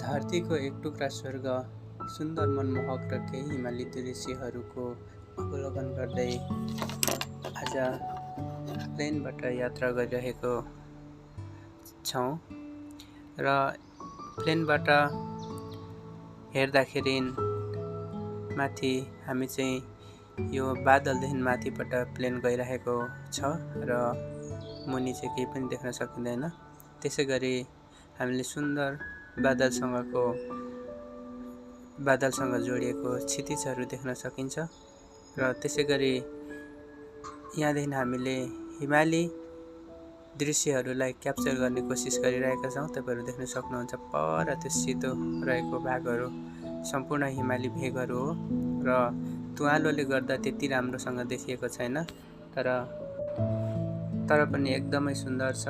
धरतीको एक टुक्रा स्वर्ग, सुन्दर मनमोहक र केही हिमाली दृश्यहरूको अवलोकन गर्दै आज प्लेनबाट यात्रा गरिरहेको छौँ र प्लेनबाट हेर्दाखेरि माथि हामी चाहिँ यो बादलदेखि माथिबाट प्लेन गइरहेको छ र मुनि चाहिँ केही पनि देख्न सकिँदैन। त्यसै गरी हामीले सुन्दर बादलसँग जोडिएको क्षितिजहरू देख्न सकिन्छ र त्यसै गरी यहाँदेखि हामीले हिमाली दृश्यहरूलाई क्याप्चर गर्ने कोसिस गरिरहेका छौँ। तपाईँहरू देख्न सक्नुहुन्छ पर त्यो सेतो रहेको भागहरू सम्पूर्ण हिमाली भेगहरू हो र तुवालोले गर्दा त्यति राम्रोसँग देखिएको छैन, तर पनि एकदमै सुन्दर छ।